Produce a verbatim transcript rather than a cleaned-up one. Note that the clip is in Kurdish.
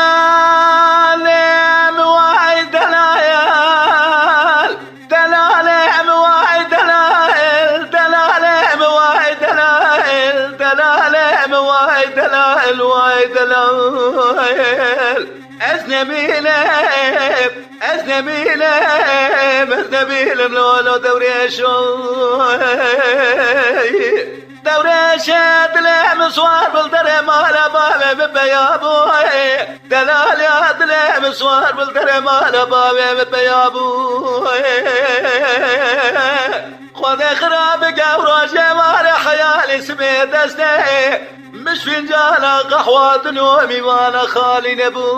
Delalê em vay delal. Delalê em vay delal. Delalê em vay delal. Delalê em vay delal, vay delal. Ez nemîlim, ez nemîlim, ez nemîlim, lo, lo, dewrêşo. Dewrêşe dilê min swar bil derê mala bavê min peya bû. Delal ya dilê min swar bil derê mala bavê min peya bû. Xwedê xira bike ew rojê ware heyalê sibê destê. Min ji fincana qehwa din û mîvana xalî nebû.